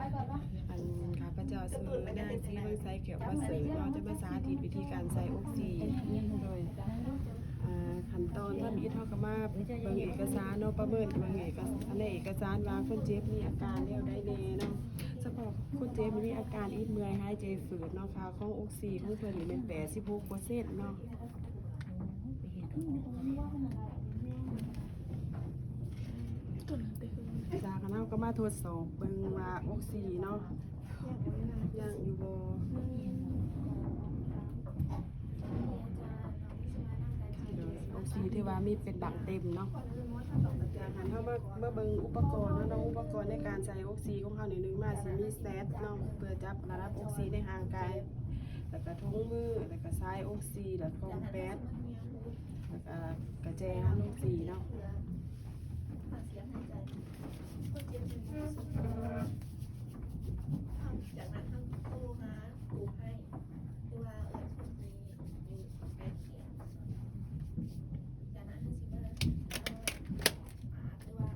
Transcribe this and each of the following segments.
ອັນ ຂ້າພະເຈົ້າຊື່ນາງ ສີວັງໄຊ ແກ້ວປະເສີດເນາະ ຈະມາສາທິດວິທີການໃສ່ອົກຊີ ໂດຍ ອ່າ ຂັ້ນຕອນທຳອິດ ເຮົາກໍມາເບິ່ງເອກະສານເນາະ ປະເມີນເບິ່ງເອກະ ໃນເອກະສານວ່າຄົນເຈັບມີອາການແນວໃດແດ່ເນາະ. ສະເພາະຄົນເຈັບມີອາການອິດເມື່ອຍ ຫາຍໃຈຝືດເນາະ ຄ່າຂອງອົກຊີຂອງເພິ່ນນີ້ແມ່ນແປດສິບຫົກເປີເຊັນເນາະ. ຈາກນັ້ນເຮົາກໍມາທົດສອບເບິ່ງວ່າອົກຊີເນາະ ຍັງຢູ່ບໍ່. ໂດຍ ອົກຊີຖືວ່າມີເປັນບັ້ງເຕັມເນາະ. ຈາກນັ້ນເຮົາມາ ມາເບິ່ງອຸປະກອນເນາະ ອຸປະກອນໃນການໃສ່ອົກຊີຂອງເຮົານີ້ ໜຶ່ງມາຊິມີແຊັດເນາະ ເພື່ອຈັບລະດັບອົກຊີໃນຮ່າງກາຍ ແລ້ວກະຖົງມື ແລ້ວກະສາຍອົກຊີ ແລ້ວກະຂອງແປັດ ແລ້ວກະກະແຈຫັນອົກຊີເນາະ. ຈາກນັ້ນເຮົາໂທຫາກູ້ໄພ ຫຼືວ່າເອີ້ນຄົນທີ່ຢູ່ໃກ້ຄຽງ. ຈາກນັ້ນເຮົາຊິມາ ເອົາປາກ ຫຼືວ່າ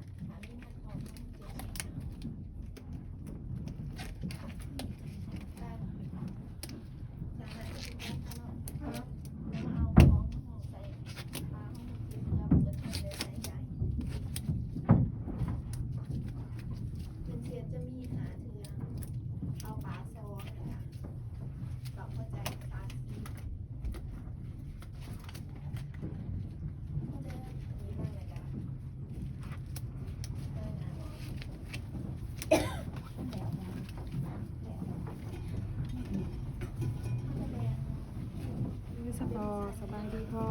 ສະພໍ ສະບາຍດີພໍ່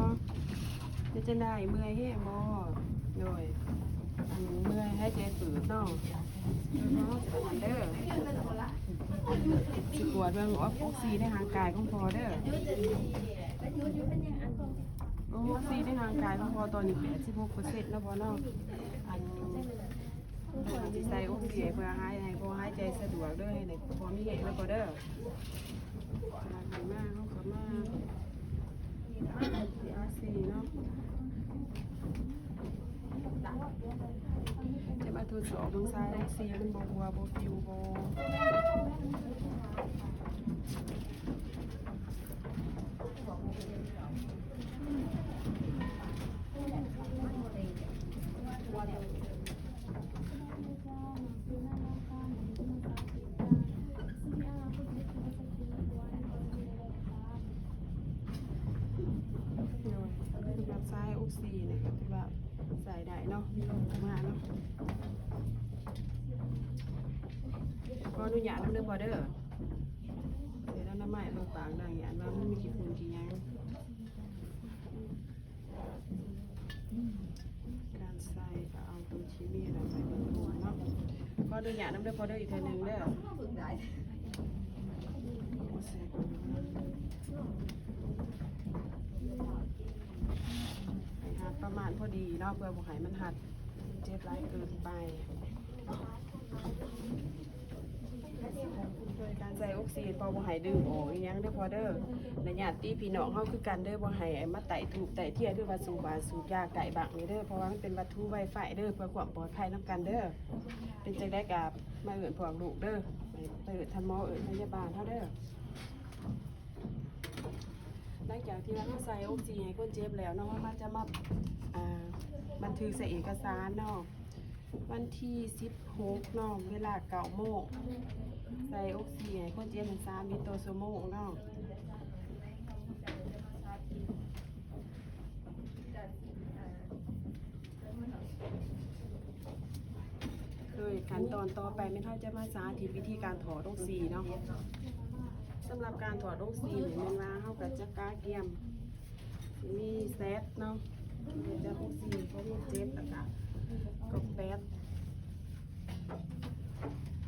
ເປັນຈັ່ງໃດ ເມື່ອຍແຮງບໍ່? ໂດຍ ອັນ ເມື່ອຍ ຫາຍໃຈຝືດເນາະ. ເອີ ເຮົາຊິອັນນັ້ນເດີ ຊິກວດເບິ່ງອົກຊີໃນຮ່າງກາຍຂອງພໍ່ເດີ. ໂອ ອົກຊີໃນຮ່າງກາຍຂອງພໍ່ຕອນນີ້ແປດສິບຫົກເປີເຊັນເນາະພໍ່ເນາະ. ອັນ ເຮົາຊິໃສ່ອົກຊີໃຫ້ເພື່ອຫາຍ ໃຫ້ພໍ່ຫາຍໃຈສະດວກເດີ ໃຫ້ພໍ່ມີແຮງເດີພໍ່ເດີ. ມາ ເຮົາເຂົ້າມາ ທີອາຊີ ເນາະ ຈະມາທົດສອບເບິ່ງສາຍອົກຊີ ມັນບໍ່ຮົ່ວ ບໍ່ປິວບໍ່. ໂດຍ ສຳລັບສາຍອົກຊີນີ້ກໍຖືວ່າໃຊ້ໄດ້ເນາະ ມີລົມເຂົ້າມາເນາະ. ຂໍອະນຸຍາດນຳເດີພໍ່ເດີ ໃສ່ອະນາໄມເບິ່ງປາກນາງ ຢ້ານວ່າມັນມີຂີ້ຝຸ່ນຂີ້ຫຍັງ. ການໃສ່ກໍເອົາຕົວທີ່ມີລະໄປເບິ່ງຫົວເນາະ. ຂໍອະນຸຍາດນຳເດີພໍ່ເດີ ອີກເທື່ອໜຶ່ງເດີ. ໃຫ້ຮັດປະມານພໍດີເນາະ ເພື່ອບໍ່ໃຫ້ມັນຮັດ ເຈັບຫຼາຍເກີນໄປ. ການໃສ່ອົກຊີ ພໍ່ບໍ່ໃຫ້ດຶງອອກອີ່ຫຍັງເດີພໍ່ເດີ. ແລະ ຍາດຕິພີ່ນ້ອງເຮົາຄືກັນເດີ ບໍ່ໃຫ້ມາໄຕ້ທູບໄຕ້ທຽນ ຫຼືວ່າສູບຫວານສູບຢາໃກ້ບັ້ງນີ້ເດີ ເພາະວ່າມັນເປັນວັດຖຸໄວໄຟເດີ ເພື່ອຄວາມປອດໄພນຳກັນເດີ. ເປັນຈັ່ງໃດກໍມາເອີ້ນພວກລູກເດີ ໄປເອີ້ນທ່ານໝໍ ເອີ້ນພະຍາບານເຮົາເດີ. ຫຼັງຈາກທີ່ວ່າເຮົາໃສ່ອົກຊີໃຫ້ຄົນເຈັບແລ້ວເນາະ ເຮົາມາ ຈະມາ ອ່າ ບັນທຶກໃສ່ເອກະສານເນາະ. ວັນທີສິບຫົກເນາະ ເວລາເກົ້າໂມງ ໃສ່ອົກຊີໃຫ້ຄົນເຈັບສາມລິດຕໍ່ຊົ່ວໂມງເນາະ. ໂດຍຂັ້ນຕອນຕໍ່ໄປແມ່ນເຮົາຈະມາສາທິດວິທີການຖອດອົກຊີເນາະ. ສຳລັບການຖອດອົກຊີນີ້ແມ່ນວ່າເຮົາກໍຈະກະກຽມ ມີແຊັດເນາະ ຈະຫົກສີ່ ຫົກເຈັດ ແລ້ວກະກອກແປດ.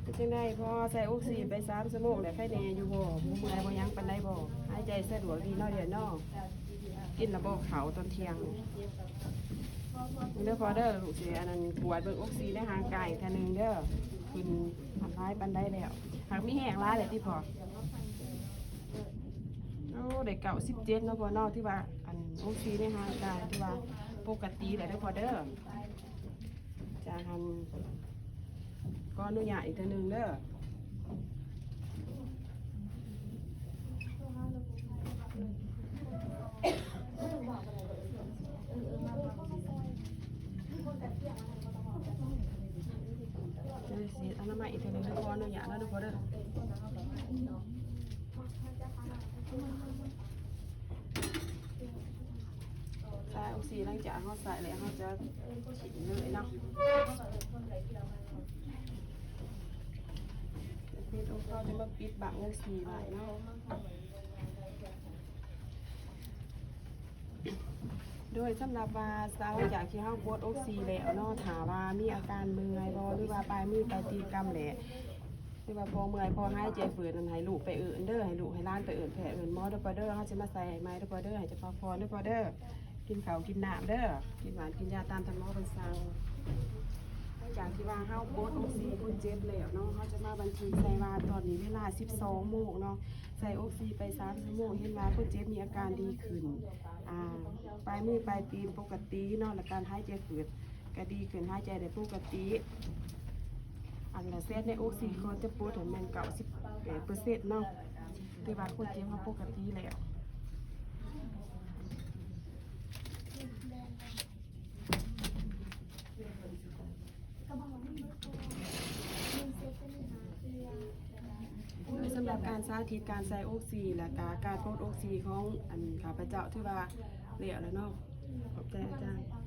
ເປັນຈັ່ງໃດ ພໍໃສ່ອົກຊີໄປສາມຊົ່ວໂມງແລ້ວ ໄຄແນ່ຢູ່ບໍ່? ບໍ່ເມື່ອຍບໍ່ຫຍັງປານໃດບໍ່? ຫາຍໃຈສະດວກດີເນາະ ດຽວເນາະ. ກິນລະບໍ່ເຂົ້າຕອນທ່ຽງ? ເດີພໍ່ເດີ ລູກຊິອັນນັ້ນກວດເບິ່ງອົກຊີໃນຮ່າງກາຍອີກເທື່ອໜຶ່ງເດີ ຂຶ້ນອັນຫຼາຍປານໃດແລ້ວ? ຫາກມີແຮງຫຼາຍແລ້ວຕິພໍ່? ໂອ້ ໄດ້ເກົ້າສິບເຈັດເນາະພໍ່ເນາະ ຖືວ່າອັນອົກຊີໃນຮ່າງກາຍຖືວ່າປົກກະຕິແລ້ວເດີພໍ່ເດີ. ຈາກຫັ້ນ ຂໍອະນຸຍາດອີກເທື່ອໜຶ່ງເດີ. ນ້ຳໃໝ່ອີກເທື່ອໜຶ່ງ ຂໍອະນຸຍາດເນາະ ເດີພໍ່ເດີ. ໃສ່ອົກຊີ ຫຼັງຈາກເຮົາໃສ່ແລ້ວ ເຮົາຈະຖິ້ມເລີຍເນາະ. ປິດອົກຊີ ເຮົາຈະມາປິດບັງອົກຊີໄວ້ເນາະ. ໂດຍສຳລັບວ່າ ຫຼັງຈາກທີ່ເຮົາປົດອົກຊີແລ້ວເນາະ ຖ້າວ່າມີອາການເມື່ອຍບໍ່ ຫຼືວ່າປາຍມືປາຍຕີນກຳແຫຼະ ຫຼືວ່າພໍເມື່ອຍພໍຫາຍໃຈຝືດນັ້ນ ໃຫ້ລູກໄປເອີ້ນເດີ ໃຫ້ລູກໃຫ້ຫຼານໄປເອີ້ນແພດເອີ້ນໝໍເດີພໍ່ເດີ. ເຮົາຊິມາໃສ່ໃໝ່ເດີພໍ່ເດີ ໃຫ້ເຈົ້າພັກຜ່ອນເດີພໍ່ເດີ. ກິນເຂົ້າກິນນ້ຳເດີ ກິນຫວານກິນຢາຕາມທ່ານໝໍເພິ່ນສັ່ງ. ຫຼັງຈາກທີ່ວ່າເຮົາປົດອົກຊີຄົນເຈັບແລ້ວເນາະ ເຮົາຈະມາບັນທຶກໃສ່ວ່າຕອນນີ້ເວລາສິບສອງໂມງເນາະ ໃສ່ອົກຊີໄປສາມຊົ່ວໂມງ ເຫັນວ່າຄົນເຈັບມີອາການດີຂຶ້ນ ອາ ປາຍມືປາຍຕີນປົກກະຕິເນາະ ແລະການຫາຍໃຈຝືດກະດີຂຶ້ນ ຫາຍໃຈໄດ້ປົກກະຕິ. ອັນລະເຊັດໃນອົກຊີກ່ອນຈະປົດຫັ້ນແມ່ນເກົ້າສິບແປດເປີເຊັນເນາະ ຖືວ່າຄົນເຈັບເຮົາປົກກະຕິແລ້ວ. ໂດຍສຳລັບການສາທິດການໃສ່ອົກຊີ ແລະກະການປົດອົກຊີຂອງອັນຂ້າພະເຈົ້າ ຖືວ່າແລ້ວແລ້ວເນາະ. ຂອບໃຈອາຈານ.